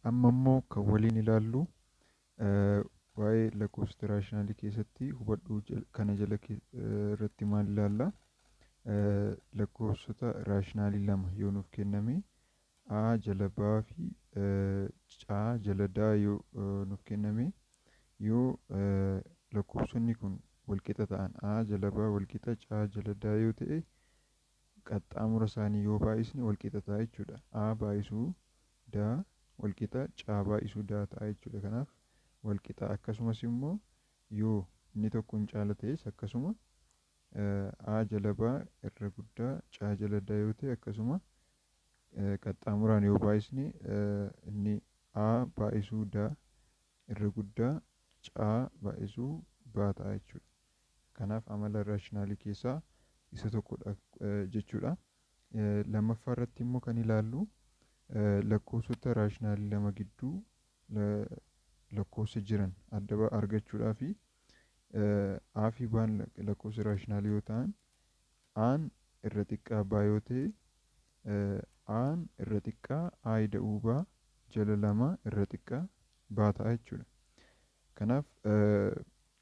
Amma immoo kan waliin ilaallu waa'ee lakkoofsota raashinaalii keessatti hubadhuu kana jala irratti maal ilaalla? Lakkoofsota raashinaalii lama yoo nuuf kenname, A jala B fi C jala D yoo nuuf kenname, yoo lakkoofsonni kun walqixa ta'an, A jala B walqixa C jala D yoo ta'e, qaxxaamura isaanii yoo baay'isne walqixa ta'a jechuudha. A baay'isuu D walqixa C baay'isuu D ta'a jechuudha. Kanaaf walqixa. Akkasumas immoo yoo inni tokko hin caala ta'es, akkasuma A jala B irra guddaa C jala D yoo ta'e, akkasuma qaxxaamuraan yoo baay'isne inni A baay'isuu D irra guddaa C baay'isuu B ta'a jechuudha. Kanaaf amala raashinaalii keessaa isa tokkodha jechuudha. Lammaffaa irratti immoo kan ilaallu lakkoofsota raashinaalii lama gidduu lakkoofsa jiran adda argachuudhaa fi A fi B'n lakkoofsa raashinaalii yoo ta'an, A'n irra xiqqaa B yoo ta'e, A'n irra xiqqaa A ida'uu B jala lama irra xiqqaa B ta'a jechuudha. Kanaaf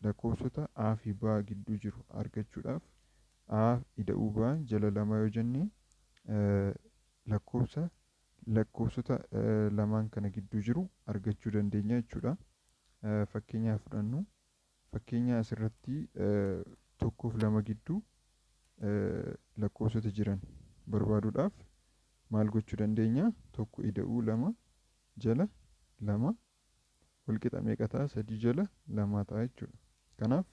lakkoofsota A fi B gidduu jiru argachuudhaaf A ida'uu B jala lama yoo jenne, lakkoofsa lakkoofsota lamaan kana gidduu jiru argachuu dandeenya jechuudha. Fakkeenyaaf fudhannu. Fakkeenya asirratti tokkoof lama gidduu lakkoofsota jiran barbaaduudhaaf maal gochuu dandeenya? Tokko ida'uu lama jala lama walqixa meeqa ta'a? Sadii jala lamaa ta'a jechuudha. Kanaaf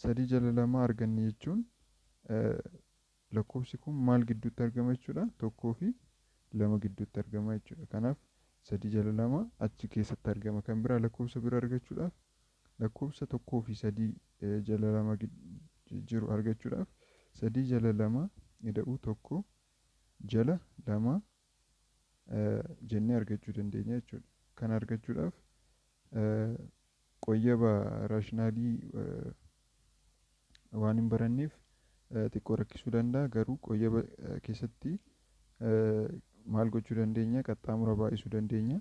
sadii jala lama arganne jechuun lakkoofsi kun maal gidduutti argama jechuudha? Tokkoo fi lama gidduutti argama jechuudha. Kanaaf sadii jala lama achi keessatti argama. Kan biraa lakkoofsa bira argachuudhaaf, lakkoofsa tokkoo fi sadii jala lama jiru argachuudhaaf, sadii jala lama ida'uu tokko jala lama jennee argachuu dandeenya jechuudha. Kana argachuudhaaf qoyyaba raashinaalii waan hin baranneef xiqqoo rakkisuu danda'a. Garuu qoyyaba keessatti maal gochuu dandeenya? Qaxxaamura baay'isuu dandeenya.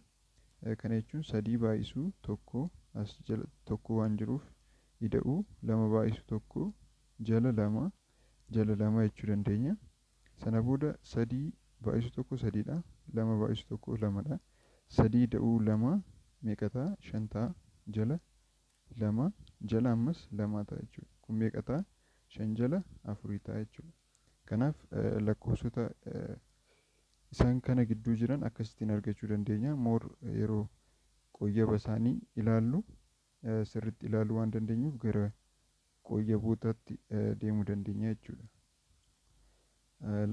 Kana jechuun sadii baay'isuu tokko, as jala tokko waan jiruuf, ida'uu lama baay'isuu tokko jala lama jala lama jechuu dandeenya. Sana booda sadii baay'isuu tokko sadiidha. Lama baay'isuu tokko lamadha. Sadii ida'uu lama meeqa ta'a? Shan ta'a. Jala lama jala ammas lama ta'a jechuudha. Kun meeqa ta'a? Shan jala afurii ta'a jechuudha. Kanaaf lakkoofsota isaan kana gidduu jiran akkasittiin argachuu dandeenya. More yeroo qoyyaba isaanii ilaallu sirriitti ilaaluu waan dandeenyuuf gara qoyyabootaatti deemuu dandeenya jechuudha.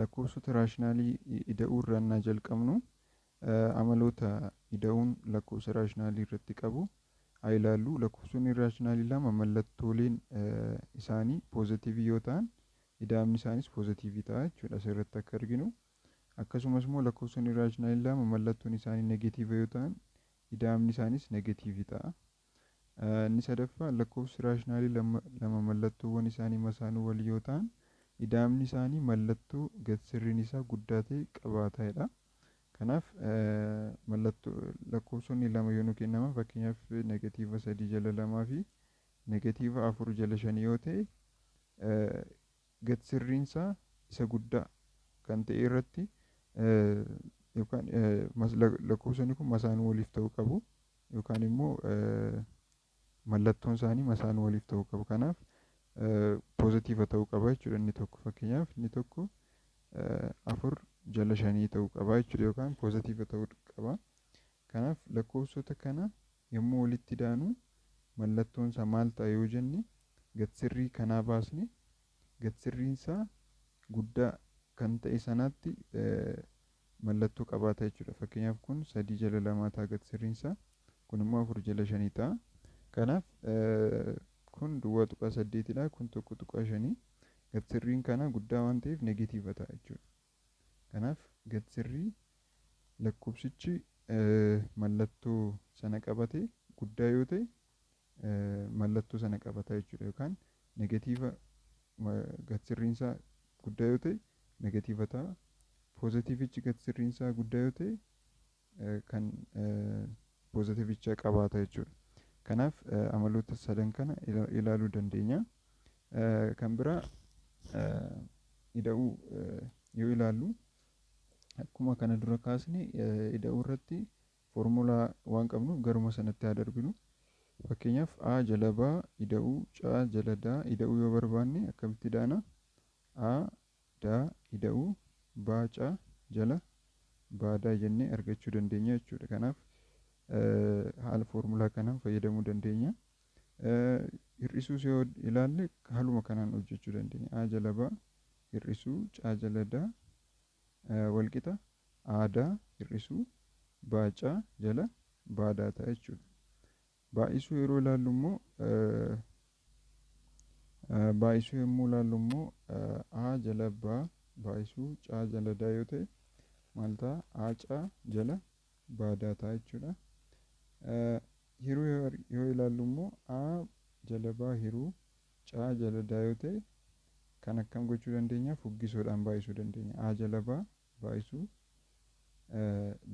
Lakkoofsota raashinaalii ida'uu irraa innaa jalqabnu, amaloota ida'uun lakkoofsa raashinaalii irratti qabu haa ilaallu. Lakkoofsonni raashinaalii lama mallattooleen isaanii poozitiivii yoo ta'an, ida'amni isaanis poozitiivii ta'a jechuudha asirratti akka arginu. Akkasumas immoo lakkoofsonni raashinaalii lama mallattoon isaanii negatiiva yoo ta'an, ida'amni isaanis negatiivii ta'a. Inni sadaffaa, lakkoofsi raashinaalii lama mallattoowwan isaanii masaanuu walii yoo ta'an, ida'amni isaanii mallattoo gad-sirriin isaa guddaa ta'e qabaata jedha. Kanaaf mallattoo lakkoofsonni lama yoo nu kennaman, fakkeenyaaf negatiiva sadii jala lamaa fi negatiiva afur jala shanii yoo ta'e, gad-sirriin isaa isa guddaa kan ta'e irratti yookaan lakkoofsonni kun masaanuu waliif ta'uu qabu yookaan immoo mallattoon isaanii masaanuu waliif ta'uu qabu. Kanaaf poozitiiva ta'uu qaba jechuudha inni tokko. Fakkeenyaaf inni tokko afur jala shanii ta'uu qaba jechuudha yookaan poozitiiva ta'uu qaba. Kanaaf lakkoofsota kana yommuu walitti daanu mallattoon isaa maal ta'a yoo jenne, gad-sirrii kanaa baasne gad-sirriin isaa guddaa kan ta'e sanaatti mallattoo qabaata jechuudha. Fakkeenyaaf kun sadii jala lamaa ta'a gad-sirriin isaa, kun immoo afur jala shanii ta'a. Kanaaf kun 0.8dha, kun 1.5. Gad-sirriin kana guddaa waan ta'eef negatiiva ta'a jechuudha. Kanaaf gad-sirrii lakkoofsichi mallattoo sana qabate guddaa yoo ta'e mallattoo sana qabata jechuudha, yookaan negatiiva gad-sirriin isaa guddaa yoo ta'e negatiiva ta'a. Poozitiivichi gad-sirriin isaa guddaa yoo ta'e kan poozitivicha qabaata jechuudha. Kanaaf amaloota sadan kana ilaaluu dandeenya. Kan biraa ida'uu yoo ilaallu, akkuma kana dura kaasne, ida'uu irratti foormulaa waan qabnuuf garuma sanatti haa darbinu. Fakkeenyaaf, A jala B ida'uu C jala D ida'uu yoo barbaanne akkamitti ida'ana? A D ida'uu B C jala B D jennee argachuu dandeenya jechuudha. Kanaaf haala foormulaa kanaan fayyadamuu dandeenya. Hir'isuus yoo ilaalle haaluma kanaan hojjechuu dandeenya. A jala B hir'isuu C jala D walqixa A D hir'isuu B C jala B D ta'a jechuudha. Baay'isuu yeroo ilaallu immoo, baay'isuu yommuu ilaallu immoo, A jala B baay'isuu C jala D yoo ta'e maal ta'a? A C jala B D ta'a jechuudha. Hiruu yoo ilaallu immoo, A jala B hiruu C jala D yoo ta'e kan akkam gochuu dandeenya? Fuggisoodhaan baay'isuu dandeenya. A jala B baay'isuu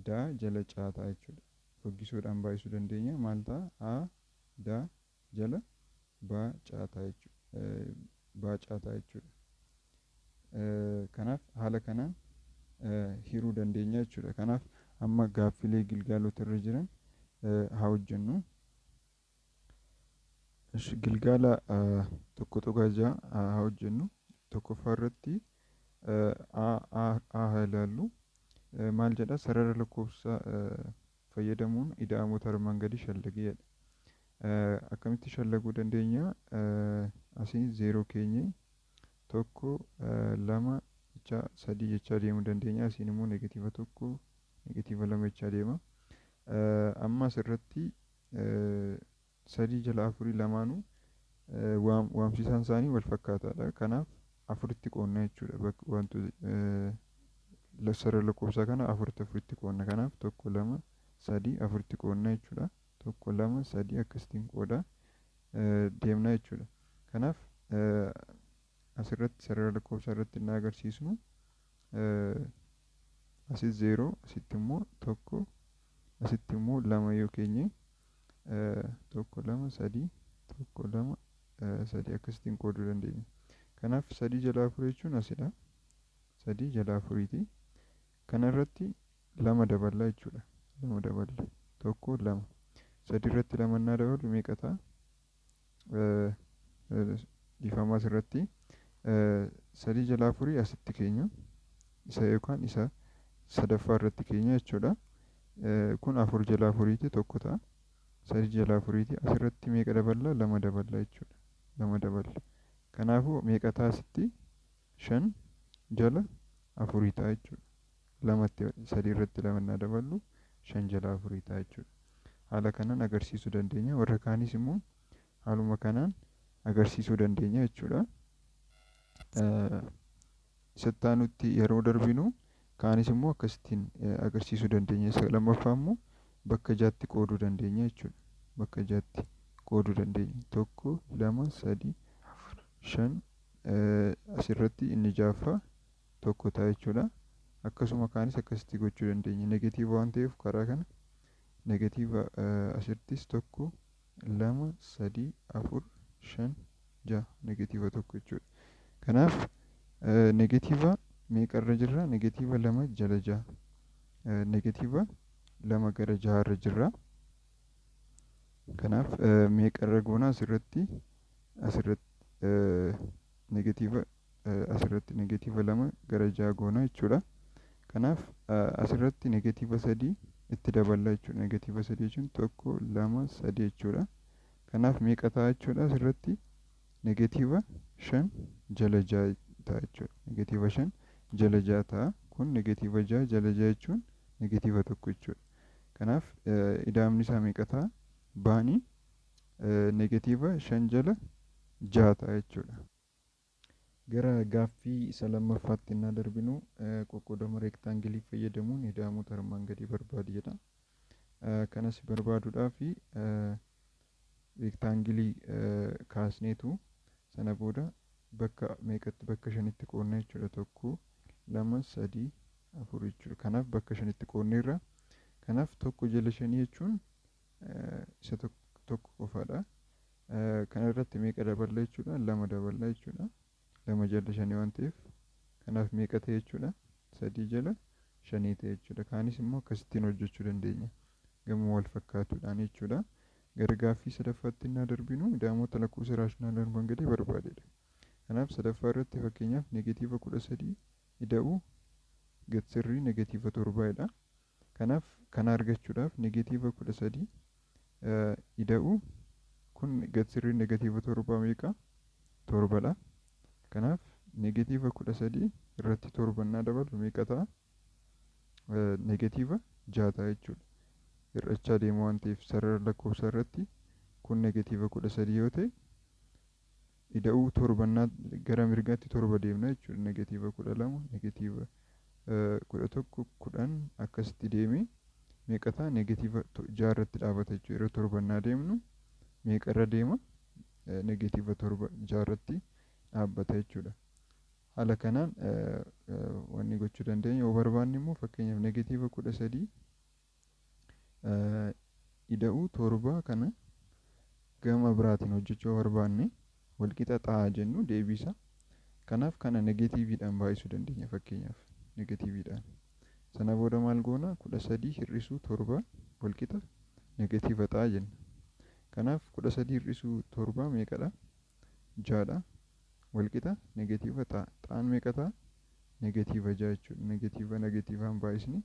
D jala C ta'a jechuudha. Fuggisoodhaan baay'isuu dandeenya. Maal ta'a? A D jala B C ta'a jechuudha. B C ta'a jechuudha. Kanaaf haala kanaan hiruu dandeenya jechuudha. Kanaaf amma gaaffilee gilgaalota irra jiran haa hojjennu. Gilgaala 1.6 haa hojjennu. Tokkoffaa irratti A haa ilaallu. Maal jedha? Sarara lakkoofsa fayyadamuun ida'amoota armaan gadii shallagi jedha. Akkamitti shallaguu dandeenya? Asiin zeeroo keenye, tokko, lama jecha, sadii jechaa deemuu dandeenya. Asiin immoo negatiiva tokko, negatiiva lama jechaa deema. Amma asirratti sadii jala afurii lamaanuu waamsisaan isaanii wal fakkaataadha. Kanaaf afuritti qoonna jechuudha. Wantoota sarara lakkoofsaa kana afuritti afuritti qoonna. Kanaaf tokko, lama, sadii, afuritti qoonna jechuudha. Tokko, lama, sadii akkasitiin qooda deemna jechuudha. Kanaaf asirratti sarara lakkoofsaa irratti inni agarsiisnu asis zeeroo, asitti immoo tokko, asitti immoo lama yoo keenye, tokko, lama, sadii, tokko, lama, sadii akkasittiin qooduu dandeenya. Kanaaf sadii jala afur jechuun asidha. Sadii jala afuriiti. Kana irratti lama daballa jechuudha. Lama daballa. Tokko, lama. Sadii irratti lamannaa dabalu meeqa ta'a? Dhiifama, asirratti sadii jala afurii asitti keenya. Isa yookaan isa sadaffaa irratti keenya jechuudha. Kun afur jala afuriiti, tokko ta'a. Sadii jala afuriiti. Asirratti meeqa daballa? Lama daballa jechuudha. Lama daballa. Kanaafuu meeqa ta'a asitti? Shan jala afurii ta'a jechuudha. Lamatti, sadii irratti lamannaa daballu shan jala afurii ta'a jechuudha. Haala kanaan agarsiisuu dandeenya. Warra kaanis immoo haaluma kanaan agarsiisuu dandeenya jechuudha. Isatti aanutti yeroo darbinu kaanis immoo akkasittiin agarsiisuu dandeenya. Isa lammaffaa immoo bakka jaatti qooduu dandeenya jechuudha. Bakka jaatti qooduu dandeenya. Tokko, lama, sadii, afur, shan, asirratti inni ja'affaa tokko ta'a jechuudha. Akkasuma kaanis akkasitti gochuu dandeenya. Negatiiva waan ta'eef karaa kana negatiiva asirrattis tokko, lama, sadii, afur, shan, ja'a, negatiiva tokko jechuudha. Kanaaf negatiiva meeqarra jirra? Negatiiva lama jala ja'a. Negatiiva lama gara ja'arra jirra. Kanaaf meeqarra goona asirratti? Asirratti negatiiva, asirratti negatiiva lama gara ja'a goona jechuudha. Kanaaf asirratti negatiiva sadii itti daballa jechuudha. Negatiiva sadii jechuun tokko, lama, sadii jechuudha. Kanaaf meeqa ta'a jechuudha asirratti? Negatiiva shan jala ja'a ta'a jechuudha. Negatiiva shan jala ja'a ta'a. Kun negatiiva ja'a jala ja'a jechuun negatiiva tokko jechuudha. Kanaaf ida'amni isaa meeqa ta'a? Baanii negatiiva shan jala ja'a ta'a jechuudha. Gara gaaffii isa lammaffaatti innaa darbinu, qoqqoodama reektaangilii fayyadamuun ida'amoota armaan gadii barbaadi jedha. Kanas barbaaduudhaaf reektaangilii kaasneetu sana booda bakka meeqatti? Bakka shanitti qoodna jechuudha. Tokko, lama, sadii, afur jechuudha. Kanaaf bakka shanitti qoodneerra. Kanaaf tokko jala shanii jechuun isa tokko qofaadha. Kana irratti meeqa daballa jechuudha? Lama daballa jechuudha. Lama jala shanii waan ta'eef, kanaaf meeqa ta'e jechuudha? Sadii jala shanii ta'e jechuudha. Kaanis immoo akkasittiin hojjechuu dandeenya. Gama wal fakkaatuudhaan jechuudha. Gara gaaffii sadaffaatti innaa darbinu, ida'amoota lakkoofsa raashinaalaa armaan gadii barbaadedha. Kanaaf sadaffaa irratti fakkeenyaaf negative 13 ida'uu gatsirrii negative torbaadha. Kanaaf kana argachuudhaaf negative 13 ida'uu, kun gatsirrii negative torbaa meeqa? Torbadha. Kanaaf negative 13 irratti torbannaa dabalu meeqa ta'a? Negative ja'a ta'a jechuudha. Hir'achaa deema waan ta'eef, sarara lakkoofsaa irratti kun negative 13 yoo ta'e, ida'uu torbannaa gara mirgaatti torba deemna jechuudha. Negative 12, negative 11, 10 akkasitti deemee meeqa ta'a? Negative ja'a irratti dhaabata jechuudha. Yeroo torbannaa deemnu meeqa irra deema? Negative torba, ja'a irratti dhaabbata jechuudha. Haala kanaan wanni gochuu dandeenya. Yoo barbaanne immoo, fakkeenyaaf negative 13 ida'uu torba kana gama biraatiin hojjechuu yoo barbaanne, walqixa xa'a jennu deebisa. Kanaaf kana negatiiviidhaan baay'isuu dandeenya, fakkeenyaaf negatiiviidhaan. Sana booda maal goona? 13 hir'isuu torba walqixa negative xa'a jenna. Kanaaf 13 hir'isuu torba meeqadha? Ja'adha. Walqixa negative xa'a. Xa'aan meeqa ta'a? Negative ja'a jechuudha. Negative negatiivaan baay'isni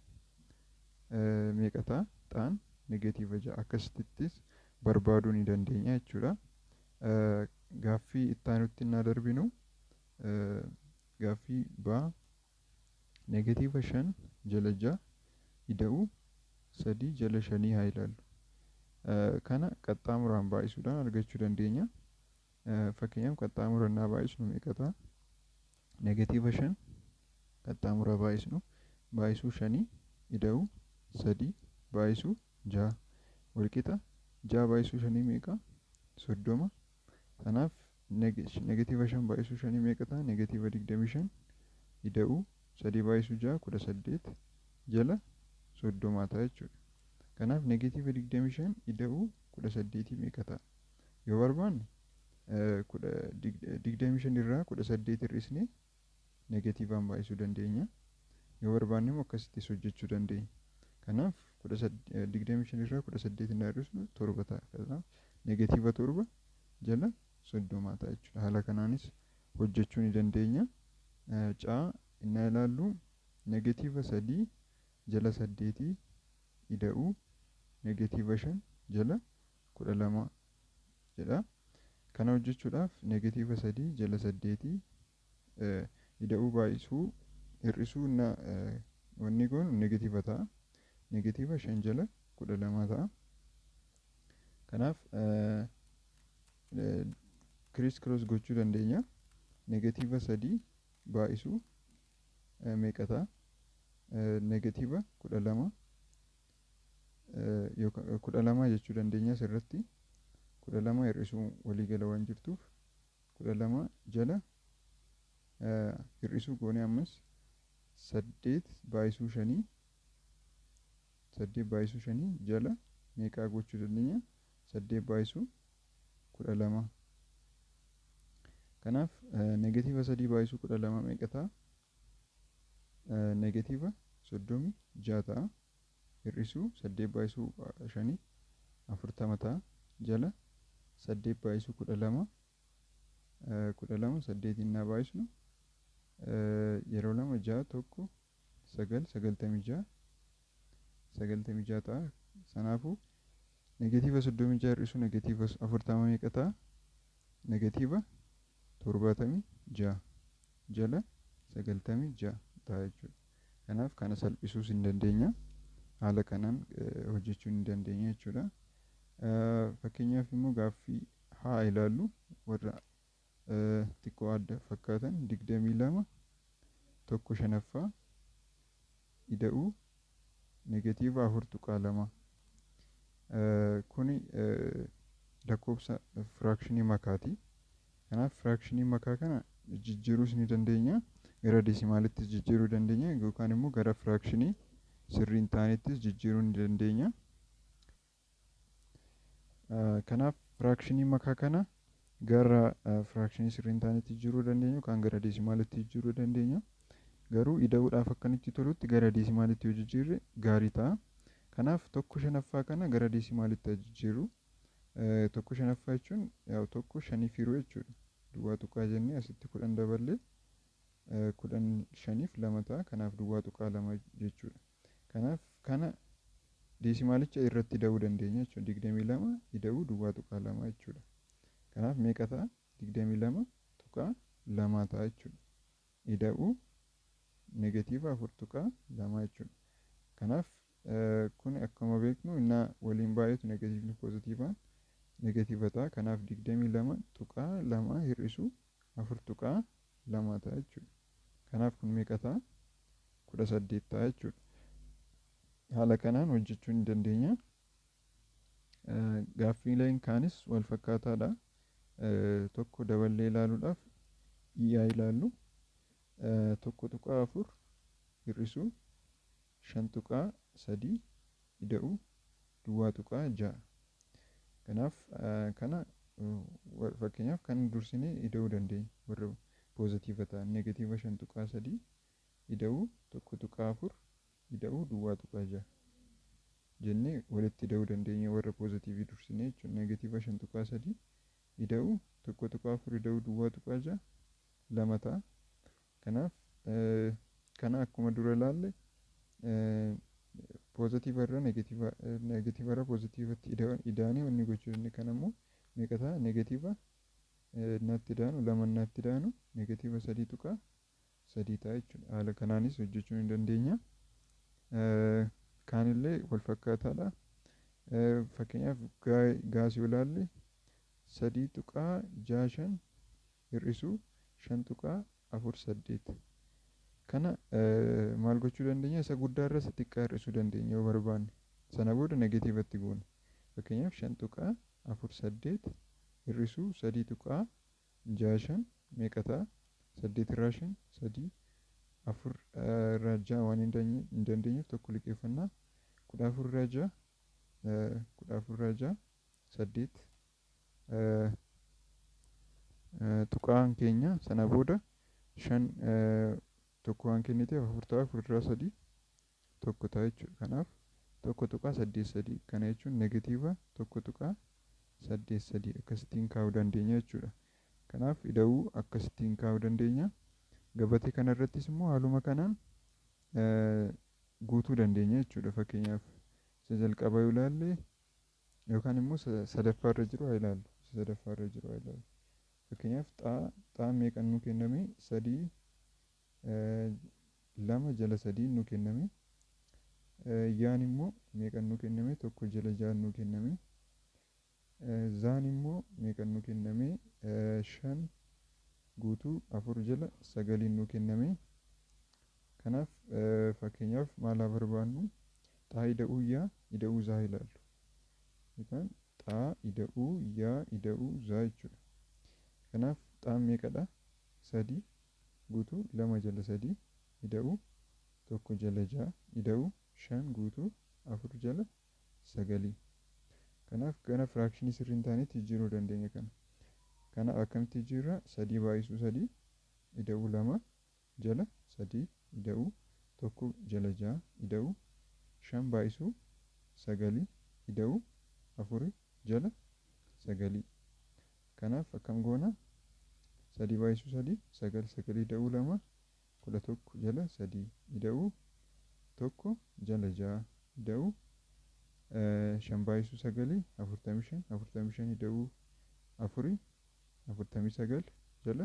meeqa ta'a? Xa'aan negative ja'a. Akkasittis barbaaduu ni dandeenya jechuudha. Gaaffii itti aanutti innaa darbinu, gaaffii baa negative shan jala ja'a ida'uu sadii jala shanii haa ilaallu. Kana qaxxaamuraan baay'isuudhaan argachuu dandeenya. Fakkeenyaaf qaxxaamura innaa baay'isnu meeqa ta'a? Negative shan qaxxaamura baay'isnu baay'isuu shanii ida'uu sadii baay'isuu ja'a walqixa ja'a baay'isuu shanii meeqa? 30. Kanaaf negative shan baay'isuu shanii meeqa ta'a? Negative 25 ida'uu sadii baay'isuu ja'a 18 jala 30 ta'a jechuudha. Kanaaf negative 25 ida'uu 18 meeqa ta'a? Yoo barbaanne 25 irraa 18 hir'isnee negatiivaan baay'isuu dandeenya. Yoo barbaanne immoo akkasittis hojjechuu dandeenya. Kanaaf 25 irraa 18 irraa hir'isnu torba ta'a. Kanaaf negative torba jala 30 ta'a jechuudha. Haala kanaanis hojjechuu ni dandeenya. Caa innaa ilaallu, negative sadii jala saddeetii ida'uu negative shan jala 12 jedha. Kana hojjechuudhaaf negative sadii jala saddeetii ida'uu baay'isuu hir'isuu wanni kun negative ta'a. Negative shan jala 12 ta'a. Kanaaf criss cross gochuu dandeenya. Negative sadii baay'isuu meeqa ta'a? Negative 12, 12 jechuu dandeenya asirratti. 12 hir'isuu waliigala waan jirtuuf, 12 jala hir'isuu goonee, ammas saddeet baay'isuu shanii, saddeet baay'isuu shanii jala meeqaa gochuu dandeenya? Saddeet baay'isuu 12. Kanaaf negative sadii baay'isuu 12 meeqa ta'a? Negative 36 ta'a. Hir'isuu saddeet baay'isuu shanii 40 ta'a. Jala saddeet baay'isuu 12, 12 saddeetiin naa baay'isnu yeroo lama ja'a, tokko, sagal, 96, 96 ta'a. Sanaafuu negative 36 hir'isuu negative 40 meeqa ta'a? Negative 76 jala 96 ta'a jechuudha. Kanaaf kana salphisuus hin dandeenya. Haala kanaan hojjechuu ni dandeenya jechuudha. Fakkeenyaaf immoo gaaffii haa ilaallu, warra xiqqoo adda fakkaatan, 22 1/5 ida'uu negative 4.2. Kuni lakkoofsa firaakshinii makaati. Kanaaf firaakshinii makaa kana jijjiiruus ni dandeenya. Gara deesimaalittis jijjiiruu dandeenya yookaan immoo gara firaakshinii sirrii hin taanettis jijjiiruu ni dandeenya. Kanaaf firaakshinii makaa kana gara firaakshinii sirrii hin taanetti jijjiiruu dandeenya yookaan gara deesimaalitti jijjiiruu dandeenya. Garuu ida'uudhaaf akka nutti tolutti gara deesimaalitti yoo jijjiirre gaarii ta'a. Kanaaf tokko shanaffaa kana gara deesimaalitti haa jijjiirru. Tokko shanaffaa jechuun yaa'u tokko shaniif hiruu jechuudha. Duwwaa tuqaa jennee asitti 10 daballee 10 shaniif 2 ta'a. Kanaaf duwwaa tuqaa 2 jechuudha. Kanaaf kana deesimaalicha irratti ida'uu dandeenya jechuudha. 22 ida'uu duwwaa tuqaa 2 jechuudha. Kanaaf meeqa ta'a? 22.2 ta'a jechuudha. Ida'uu negatiiva 4.2 jechuudha. Kanaaf kun akkuma beeknu innaa waliin baay'atu negatiivni poozitiivaan negatiiva ta'a. Kanaaf 22.2 hir'isuu 4.2 ta'a jechuudha. Kanaaf kun meeqa ta'a? 18 ta'a jechuudha. Haala kanaan hojjechuu ni dandeenya. Gaaffiileen kaanis wal fakkaataadha. Tokko daballee ilaaluudhaaf haa ilaallu. 1.4 hir'isuu 5.3 ida'uu duwwaa tuqaa 6. Kanaaf kana fakkeenyaaf kan dursinee ida'uu dandeenya warra poozitiiva ta'an negatiiva 5.3 ida'uu 1.4 ida'uu duwwaa tuqaa 6 jennee walitti ida'uu dandeenya warra poozitiivii dursinee jechuudha. Negatiiva 5.3 ida'uu 1.4 ida'uu duwwaa tuqaa 6 2 ta'a. Kanaaf kana akkuma dura ilaalle poozitiiva irra negatiiva negatiiva irra poozitiivatti ida'anii wanni gochuu dandeenya. Kana immoo meeqa ta'a? Negatiiva natti ida'anu lama natti ida'anu negatiiva 3.3 ta'a jechuudha. Haala kanaanis hojjechuu ni dandeenya. Kaanillee wal fakkaataadha. Fakkeenyaaf gaasii yoo ilaalle 3.65 hir'isuu 5.48. Kana maal gochuu dandeenya? Isa guddaa irra isa xiqqaa hir'isuu dandeenya yoo barbaanne. Sana booda negatiivatti goona. Fakkeenyaaf 5.48 hir'isuu 3.65 meeqa ta'a? 8 irraa 5 3, 4 irraa 6 waan hin dandeenyeef tokko liqeeffannaa. 14 irraa 6 14 irraa 6 8 tuqaan keenya sana booda 5 tokko waan kenniteef 4 ta'a 4 irraa 3 1 ta'a jechuudha. Kanaaf 1.83 kana jechuun negatiiva 1.83 akkasittiin kaa'uu dandeenya jechuudha. Kanaaf ida'uu akkasittiin kaa'uu dandeenya. Gabatee kanarrattis immoo haaluma kanaan guutuu dandeenya jechuudha. Fakkeenyaaf isa jalqabaa yoo ilaalle yookaan immoo sadaffaa irra jiru haa ilaallu. Isa sadaffaa irra jiru haa ilaallu. Fakkeenyaaf xaa xaa meeqan nu kenname? 3 2 jala 3 nu kenname. Yaan immoo meeqan nu kenname? 1 jala 6 nu kenname. Zaan immoo meeqan nu kenname? 5 guutuu 4 jala 9 nu kenname. Kanaaf fakkeenyaaf maal haa barbaannu? Xaa ida'uu yaa ida'uu zaa ilaallu. Yookaan xaa ida'uu yaa ida'uu zaa jechuudha. Kanaaf xaan meeqadha? 3 guutuu 2 jala 3 ida'uu 1 jala 6 ida'uu 5 guutuu 4 jala 9. Kanaaf gara firaakshinii sirrii hin taanetti jijjiiruu dandeenya kana. Kana akkamitti jijjiirra? 3 baay'isuu 3 ida'uu 2 jala 3 ida'uu 1 jala 6 ida'uu 5 baay'isuu 9 ida'uu 4 jala 9. Kanaaf akkam goona? 3 baay'isuu 3 9 9 ida'uu 2 11 jala 3 ida'uu 1 jala 6 ida'uu 5 baay'isuu 9 45 45 ida'uu 4 49 jala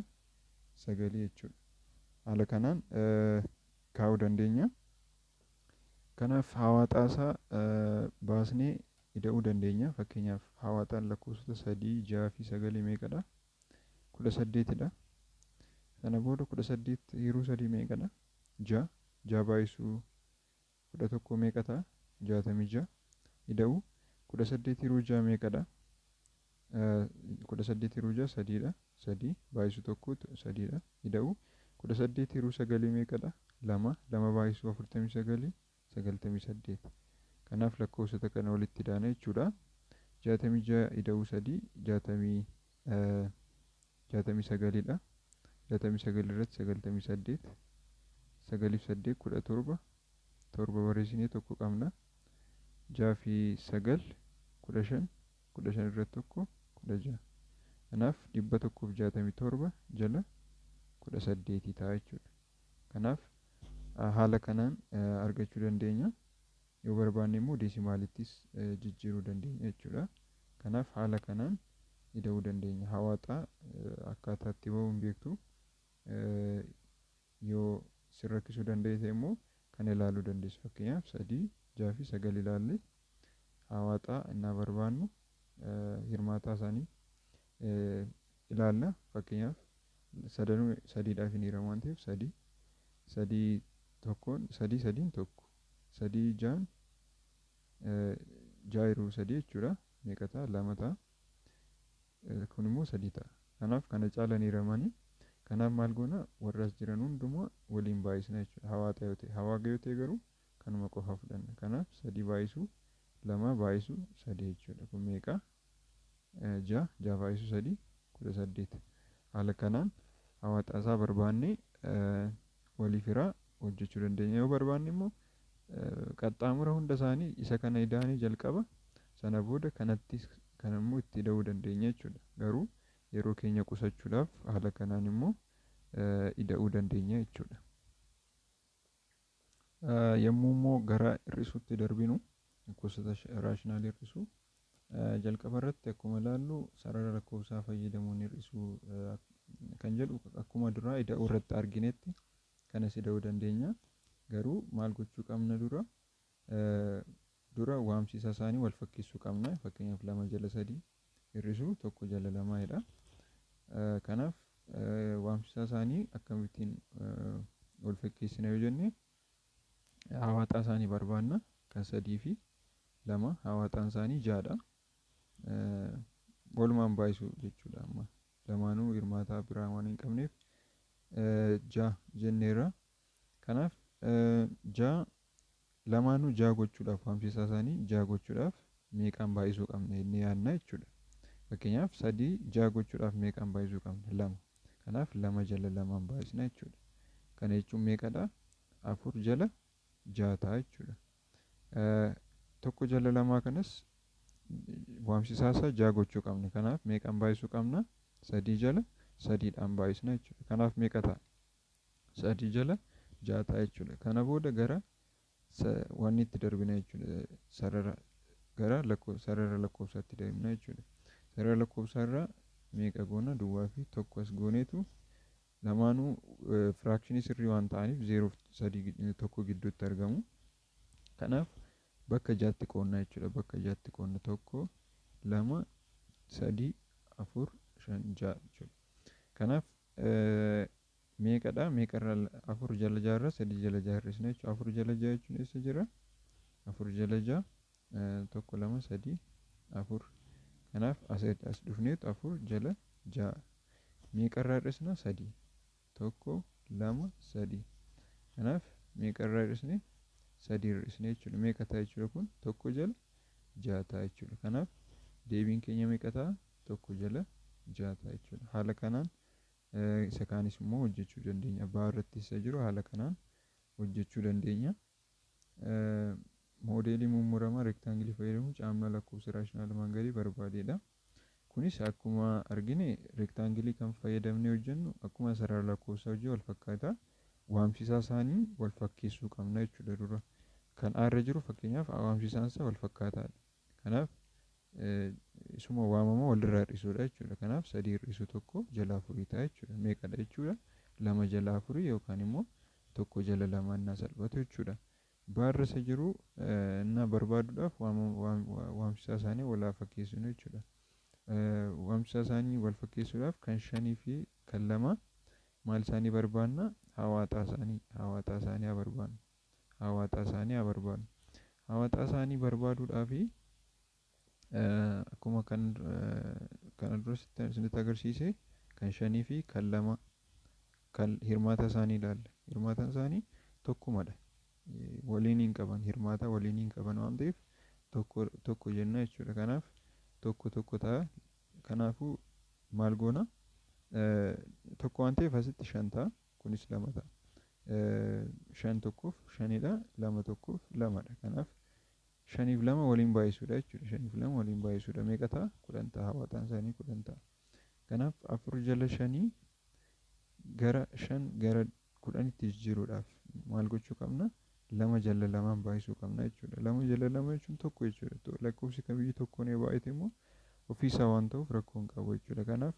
9 jechuudha. Haala kanaan kaa'uu dandeenya. Kanaaf hawaaxaasaa baasnee ida'uu dandeenya. Fakkeenyaaf hawaaxaan lakkoofsota 3, 6 fi 9 meeqadha? 18 dha. Sana booda 18 hiruu 3 meeqadha? 6. 6 baay'isuu 11 meeqa ta'a? 66. Ida'uu 18 hiruu 6 meeqadha? 18 hiruu 6 3 dha. 3 baay'isuu 1 3 dha. Ida'uu 18 hiruu 9 meeqadha? 2. 2 baay'isuu 49 98. Kanaaf lakkoofsota kana walitti idaana jechuudha. 66 ida'uu 3 69dha. 69 irratti 98, 9 fi 8 17, 7 barreessinee 1 qabna. 6 fi 9 15, 15 irratti 1 16. Kanaaf 167 jala 18 ta'a jechuudha. Kanaaf haala kanaan argachuu dandeenya. Yoo barbaanne immoo deesimaalittis jijjiiruu dandeenya jechuudha. Kanaaf haala kanaan ida'uu dandeenya. Hawaaxaa akkaataa itti bahu hin beektu. Yoo sin rakkisuu danda'e ta'e immoo kana ilaaluu dandeessu. Fakkeenyaaf 3, 6 fi 9 ilaalle hawaaxaa innaa barbaannu hirmaataa isaanii ilaalla. Fakkeenyaaf sadanuu sadiidhaaf hin hiramu waan ta'eef 3, 3 tokkoon 3 sadiin 1, 3 6n 6 hiruu 3 jechuudha. Meeqa ta'a? 2 ta'a. Kun immoo 3 ta'a. Kanaaf kana caalan hiramanii. Kanaaf maal goona? Warra as jiran hundumaa waliin baay'isna jechuudha. Hawaaxa yoo ta'e. Hawaaga yoo ta'e garuu kanuma qofa fudhanna. Kanaaf 3 baay'isuu 2 baay'isuu 3 jechuudha. Kun meeqa? 6, 6 baay'isuu 3 18. Haala kanaan hawaaxa isaa barbaannee waliif hiraa hojjechuu dandeenya. Yoo barbaanne immoo qaxxaamura hunda isaanii isa kana idaanee jalqaba sana booda kanattis kana immoo itti ida'uu dandeenya jechuudha. Garuu yeroo keenya qusachuudhaaf haala kanaan immoo ida'uu dandeenya jechuudha. Yommuu immoo gara hir'isuutti darbinu, lakkoofsota raashinaalii hir'isuu jalqaba irratti akkuma ilaallu sarara lakkoofsaa fayyadamuun hir'isuu kan jedhu akkuma duraa ida'uu irratti arginetti kanas ida'uu dandeenya. Garuu maal gochuu qabna dura? Dura waamsisa isaanii wal fakkeessuu qabna. Fakkeenyaaf 2 jala 3 hir'isuu 1 jala 2 jedha. Kanaaf waamsisa isaanii akkamittiin wal fakkeessina yoo jenne, hawaaxaa isaanii barbaanna. Kan 3 fi 2 hawaaxaan isaanii 6dha. Walumaan baay'isuu jechuudha amma. Lamaanuu hirmaataa biraa waan hin qabneef 6 jenneerra. Kanaaf 6 lamaanuu 6 gochuudhaaf, waamsisaa isaanii 6 gochuudhaaf meeqaan baay'isuu qabna jennee yaadna jechuudha. Fakkeenyaaf 3 6 gochuudhaaf meeqaan baay'isuu qabna? 2. Kanaaf 2 jala 2n baay'isna jechuudha. Kana jechuun meeqadha? 4 jala 6 ta'a jechuudha. 1 jala 2 kanas waamsisaa isaa 6 gochuu qabna. Kanaaf meeqaan baay'isuu qabna? 3 jala 3dhaan baay'isna jechuudha. Kanaaf meeqa ta'a? 3 jala 6 ta'a jechuudha. Kana booda gara wanni itti darbina jechuudha. Sarara gara sarara lakkoofsaatti darbina jechuudha. Sarara lakkoofsaa irraa meeqa goona? Duwwaa fi 1 as gooneetu lamaanuu firaakshinii sirrii waan ta'aniif 0 fi 3 1 gidduutti argamu. Kanaaf bakka 6tti qoodna jechuudha. Bakka 6tti qoodna 1, 2, 3, 4, 5, 6 jechuudha. Kanaaf meeqadha? Meeqarraa 4 jala 6 irraa 3 jala 6 hir'isna jechuudha. 4 jala 6 jechuun eessa jira? 4 jala 6, 1, 2, 3, 4. Kanaaf as dhufneetu 4 jala 6 meeqarraa hir'isna? 3. 1, 2, 3. Kanaaf meeqarraa hir'isne? 3 hir'isne jechuudha. Meeqa ta'a jechuudha kun? 1 jala 6 ta'a jechuudha. Kanaaf deebiin keenya meeqa ta'a? 1 jala 6 ta'a jechuudha. Haala kanaan isa kaanis immoo hojjechuu dandeenya. Baa irratti isa jiru haala kanaan hojjechuu dandeenya. Moodeelii mummuramaa reektaangilii fayyadamuun caamnaa lakkoofsa raashinaala mangalii barbaadeedha. Kunis akkuma argine reektaangilii kan fayyadamnee hojjennu akkuma sarara lakkoofsaa hojii wal fakkaata. Waamsisaa isaanii wal fakkeessuu qabna jechuudha dura. Kan A irra jiru fakkeenyaaf waamsisaan isaa wal fakkaataadha. Kanaaf isuma waamama walirraa hir'isuudha jechuudha. Kanaaf 3 hir'isuu 1 jala 4 ta'a jechuudha. Meeqadha jechuudha? 2 jala 4 yookaan immoo 1 jala 2 innaa salphatu jechuudha. B irra isa jiru innaa barbaaduudhaaf waamsisaa isaanii wal haa fakkeessinu jechuudha. Waamsisaa isaanii wal fakkeessuudhaaf kan 5 fi kan 2 maal isaanii barbaanna? Hawaaxaa isaanii, hawaaxaa isaanii haa barbaannu. Hawaaxaa isaanii haa barbaadnu. Hawaaxaa isaanii barbaaduudhaaf akkuma kan kana dura isinitti agarsiise kan 5 fi kan 2 kan hirmaata isaanii ilaalla. Hirmaataan isaanii tokkumadha. Waliin hin qaban, hirmaata waliin hin qaban waan ta'eef tokko tokko jenna jechuudha. Kanaaf tokko tokko ta'a. Kanaafuu maal goona? Tokko waan ta'eef asitti shan ta'a. Kunis lama ta'a. Shan tokkoof shanidha. Lama tokkoof lamadha. Kanaaf shaniif lama waliin baay'isuudha jechuudha. Shaniif lama waliin baay'isuudha. Meeqa ta'a? 10 ta'a. Hawwataan isaanii 10 ta'a. Kanaaf afur jala shanii gara shan gara 10tti jijjiiruudhaaf maal gochuu qabna? Lama jala lamaan baay'isuu qabna jechuudha. Lama jala lama jechuun tokko jechuudha. Lakkoofsi kamiyyuu tokkoon yoo baay'ate immoo ofiisaa waan ta'uuf rakkoo hin qabu jechuudha. Kanaaf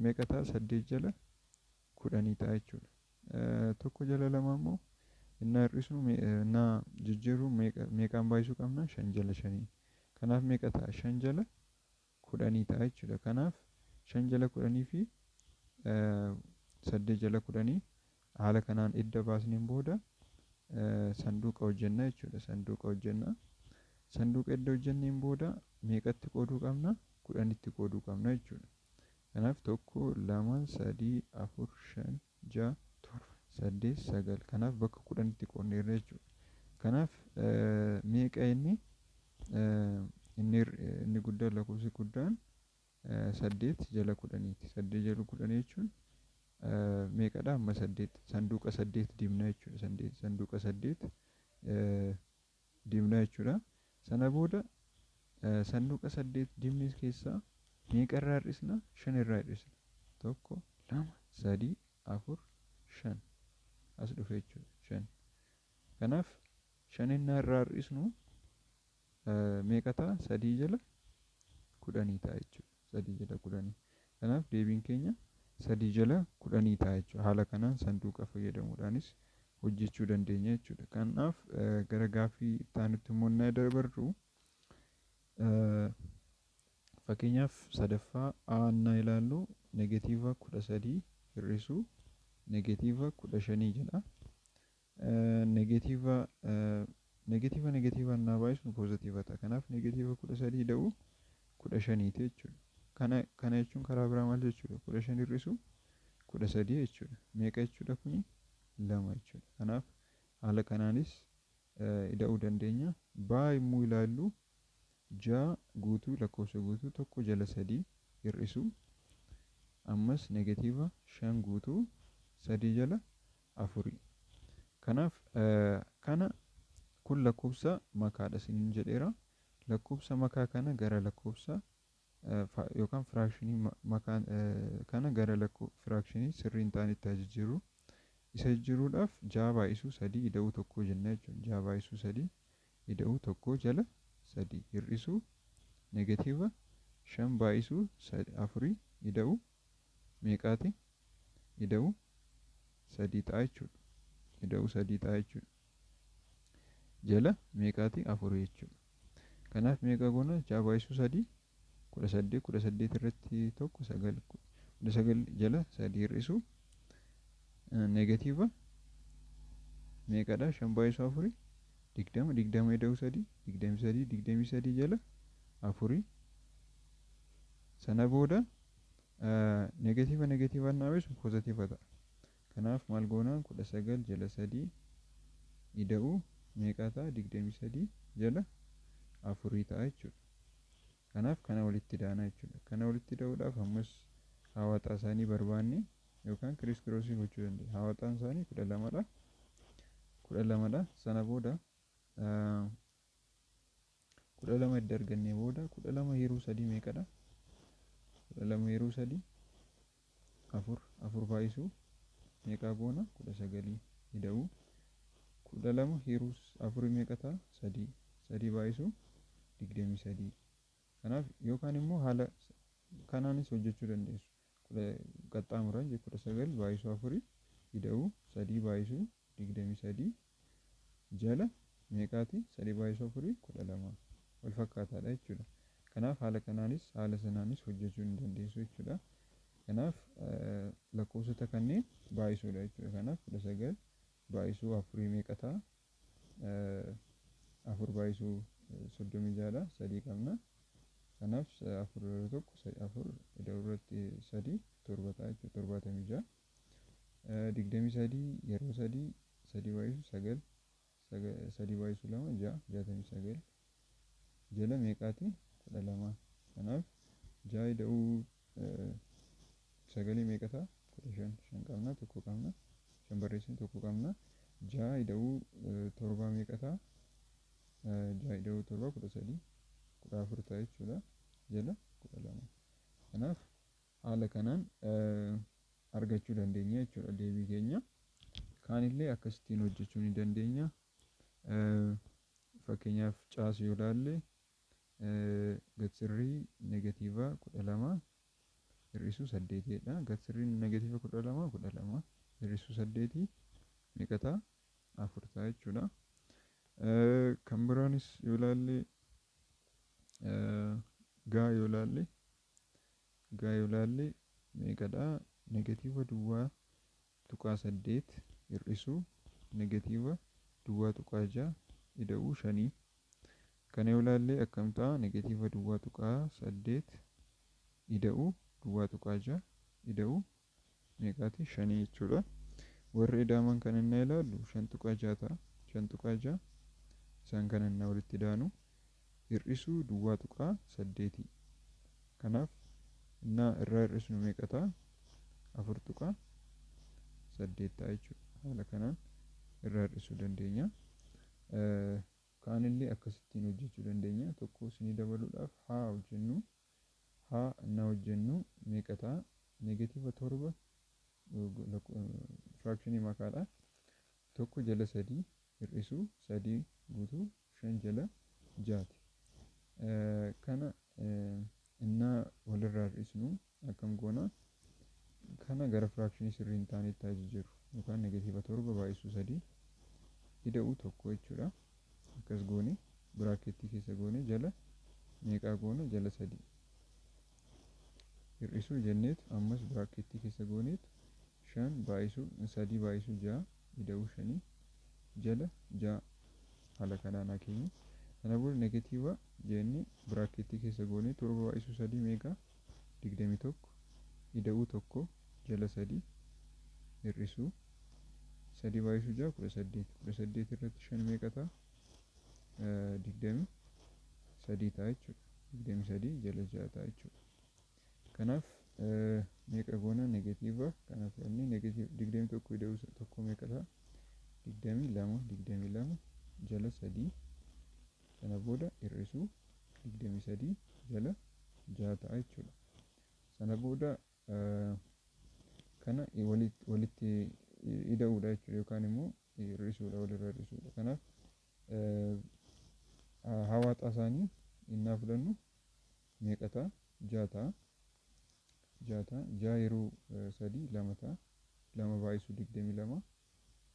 meeqa ta'a? Saddeet jala kudhanii ta'a jechuudha. Tokko jala lama immoo innaa hir'isnu, innaa jijjiirru meeqaan baay'isuu qabna? Shan jala shanii. Kanaaf meeqa ta'a? Shan jala kudhanii ta'a jechuudha. Kanaaf shan jala kudhanii fi saddeet jala kudhanii haala kanaan edda baasneen booda sanduuqa hojjenna jechuudha. Sanduuqa hojjenna. Sanduuqa edda hojjenneen booda meeqatti qooduu qabna? 10tti qooduu qabna jechuudha. Kanaaf 1, 2, 3, 4, 5, 6, 7, 8, 9. Kanaaf bakka 10tti qoodneerra jechuudha. Kanaaf meeqa inni inni guddaan, lakkoofsi guddaan saddeet jala kudhaniiti. Saddeet jala kudhanii jechuun meeqadha? Amma saddeet sanduuqa saddeet dibna jechuudha. Sanduuqa saddeet dibna jechuudha. Sana booda sanduuqa saddeet dibne keessaa meeqa irraa hir'isna? Shan irraa hir'isna. 1, 2, 3, 4, 5 as dhufe jechuudha. 5. Kanaaf shan innaa irraa hir'isnu meeqa ta'a? Sadii jala kudhanii ta'a jechuudha. Sadii jala kudhanii. Kanaaf deebiin keenya sadii jala kudhanii ta'a jechuudha. Haala kanaan sanduuqa fayyadamuudhaanis hojjechuu dandeenya jechuudha. Kanaaf gara gaaffii itti aanutti immoo innaa dabarru, fakkeenyaaf sadaffaa A innaa ilaallu, negatiiva 13 hir'isuu negatiiva 15 jedha. Negatiiva negatiiva negatiiva innaa baay'isnu poozitiiva ta'a. Kanaaf negatiiva 13 ida'uu 15ti jechuudha. Kana jechuun karaa biraa maal jechuudha? 15 hir'isuu 13 jechuudha. Meeqa jechuudha kuni? Lama jechuudha. Kanaaf haala kanaanis ida'uu dandeenya. Baa yommuu ilaallu, ja'a guutuu, lakkoofsa guutuu tokko jala sadii hir'isuu ammas negatiiva shan guutuu sadii jala afurii. Kanaaf kana kun lakkoofsa makaadha isiniin jedheera. Lakkoofsa makaa kana gara lakkoofsa yookaan firaakshinii makaa kana gara firaakshinii sirrii hin taanetti haa jijjiirru. Isa jijjiiruudhaaf ja'a baay'isuu sadii ida'uu tokkoo jenna jechuudha. Ja'a baay'isuu sadii ida'uu tokkoo jala sadii hir'isuu negatiiva shan baay'isuu afurii ida'uu meeqaati? Ida'uu sadii ta'a jechuudha. Ida'uu sadii ta'a jechuudha. Jala meeqaati? Afurii jechuudha. Kanaaf meeqa goona? Ja'a baay'isuu sadii 18, 18 irratti tokko sagal, 19 jala sadii hir'isuu negatiiva meeqadha? Shan baay'isuu afurii 20, 20 ida'uu sadii 23, 23 jala afurii. Sana booda negatiiva negatiiva naawwisu poozitiiva ta'a. Kanaaf maal goona? 19 jala sadii ida'uu meeqaa ta'a? 23 jala afurii ta'a jechuudha. Kanaaf kana walitti daana jechuudha. Kana walitti da'uudhaaf ammas hawwaxaa isaanii barbaanne yookaan criss crossii gochuu dandeenya. Hawwaxaan isaanii 12dha. 12dha. Sana booda 12 edda argannee booda 12 hiruu sadii meeqadha? 12 hiruu sadii afur, afur baay'isuu meeqaa goona? 19 ida'uu 12 hiruu afurii meeqa ta'a? Sadii, sadii baay'isuu 23. Kanaaf yookaan immoo haala kanaanis hojjechuu dandeessu. Qaxxaamuran 19 baay'isuu afurii ida'uu sadii baay'isuu 23 jala meeqaati? Sadii baay'isuu afurii 12, wal fakkaataadha jechuudha. Kanaaf haala kanaanis haala sanaanis hojjechuu ni dandeessu jechuudha. Kanaaf lakkoofsota kanneen baay'isuudha jechuudha. Kanaaf 19 baay'isuu afurii meeqa ta'a? Afur baay'isuu 36dha. Sadii qabna. Kanaaf afur irra tokko afur ida'uu irratti sadii torba ta'a jechuudha. 76. 23 yeroo sadii Sadii baay'isu sagal, sadii baay'isu lama ja'a, 69 jala meeqaati? 12. Kanaaf ja'a ida'uu sagalii meeqa ta'a? 15. Shan qabna, tokko qabna, shan barreessine tokko qabna. Ja'a ida'uu torbaa meeqa ta'a? Ja'a ida'uu torbaa 13, 14 ta'a jechuudha. Jala 12. Kanaaf haala kanaan argachuu dandeenya jechuudha deebii keenya. Kaanillee akkasittiin hojjechuu ni dandeenya. Fakkeenyaaf caas yoo ilaalle, gatsirrii negatiiva 12 hir'isuu saddeetiidha. Gatsirriin negatiiva 12, 12 hir'isuu saddeetii meeqa ta'a? Afur ta'a jechuudha. Kan biraanis yoo ilaalle, gaa yoo ilaalle, gaa yoo ilaalle meeqadha? Negatiiva 0.8 hir'isuu negatiiva 0.6 ida'uu shanii. Kana yoo ilaalle akkam ta'a? Negatiiva 0.8 ida'uu 0.6 ida'uu meeqaati? Shanii jechuudha. Warri ida'aman kan inni ilaallu 5.6 ta'a. 5.6 isaan kana inni walitti idaanu hir'isuu 0.8. Kanaaf innaa irraa hir'isnu meeqa ta'a? 4.8 ta'a jechuudha. Haala kanaan irraa hir'isuu dandeenya. Kaanillee akkasittiin hojjechuu dandeenya. Tokko isinii dabaluudhaaf haa hojjennu. Haa na hojjennu meeqa ta'a? Negatiiva 7, firaakshinii makaadha. Tokko jala sadii hir'isuu sadii guutuu shan jala jaati. Kana innaa walirraa hir'isnu akkam goona? Kana gara firaakshinii sirrii hin taanetti haa jijjiirru. Yookaan negatiiva 7 baay'isuu sadii ida'uu tokko jechuudha. Akkas goone, biraakettii keessa goone, jala meeqaa goona? Jala sadii. Hir'isuu jenneetu ammas biraakettii keessa gooneetu shan baay'isuu sadii baay'isuu ja'a ida'uu shanii jala ja'a, haala kanaan haa keenyu. Sana booda negatiiva jennee biraakettii keessa goonee 7 baay'isuu sadii meeqa? 21 ida'uu tokko jala sadii hir'isuu sadii baay'isuu ja'a 18. 18 irratti shan meeqa ta'a? 23 ta'a jechuudha. 23 jala ja'a ta'a jechuudha. Kanaaf meeqa goona? Negatiiva kana fudhannee negatiiva 21 ida'uu tokko meeqa ta'a? 22, 22 jala sadii, sana booda hir'isuu 23 jala ja'a ta'a jechuudha. Sana booda kana walitti ida'uudha jechuudha yookaan immoo hir'isuudha, walirraa hir'isuudha. Kanaaf hawaaxaa isaanii innaa fudhannu meeqa ta'a? Ja'a ta'a. Ja'a ta'a. Ja'a yeroo sadii lama ta'a. Lama baay'isuu 22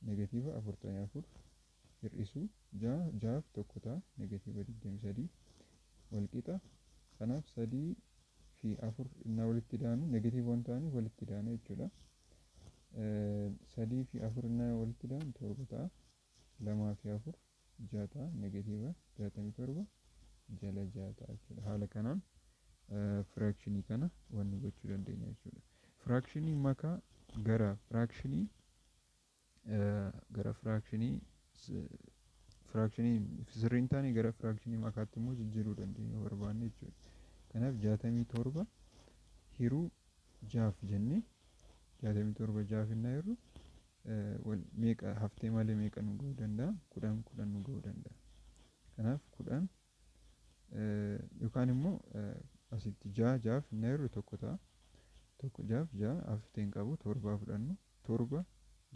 negatiiva 44 hir'isuu ja'a, ja'aaf tokko ta'a, negatiiva 23 walqixa. Kanaaf sadii fi afur innaa walitti daanu negatiiva waan ta'aniif walitti daana jechuudha. Sadii fi afur innaa walitti daanu torba ta'a. Lamaa fi afur ja'a ta'a. Negatiiva 67 jala ja'a ta'a jechuudha. Haala kanaan firaakshinii kana wanni gochuu dandeenya jechuudha. Firaakshinii makaa gara firaakshinii sirrii hin taane gara firaakshinii makaatti immoo jijjiiruu dandeenya barbaanne jechuudha. Kanaaf 67 hiruu jaaf jennee, 67 jaaf innaa hirru meeqa haftee malee meeqa nu ga'uu danda'a? 10, 10 nu ga'uu danda'a. Kanaaf 10 yookaan immoo asitti ja'a jaaf innaa hirru tokko ta'a. Tokko jaaf ja'a haftee hin qabu, torbaa fudhannu. Torba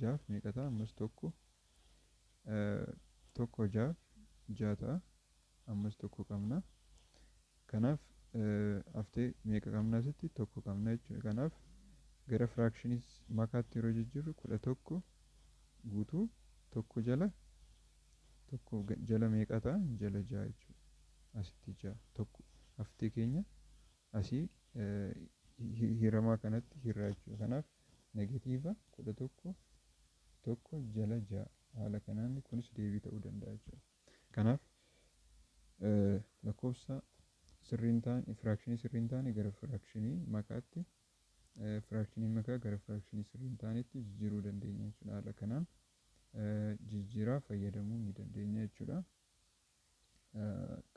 jaaf meeqa ta'a? Ammas tokko. Tokko jaaf ja'a ta'a. Ammas tokko qabna. Kanaaf haftee meeqa qabna asitti? Tokko qabna jechuudha. Kanaaf gara firaakshinii makaatti yeroo jijjiirru 11 guutuu tokko jala tokko jala meeqa ta'a? Jala ja'a jechuudha. Asitti ja'a, tokko haftee keenya asii hiramaa kanatti hirraa jechuudha. Kanaaf negatiiva 11 tokko jala ja'a, haala kanaan kunis deebii ta'uu danda'a jechuudha. Kanaaf lakkoofsa sirrii hin taane, firaakshinii sirrii hin taane gara firaakshinii makaatti, firaakshinii makaa gara firaakshinii sirrii hin taanetti jijjiiruu dandeenya jechuudha. Haala kanaan Jijjiiraa fayyadamuu ni dandeenya jechuudha.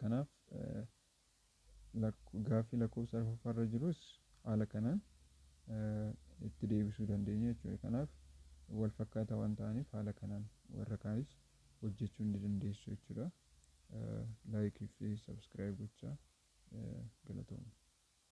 Kanaaf gaaffii lakkoofsa arfaffaarra jirus haala kanaan itti deebisuu dandeenya jechuudha. Kanaaf wal fakkaataa waan ta'aniif haala kanaan warra kaanis hojjechuu ni dandeessu jechuudha. Like fi subscribe gochaa, galatooma.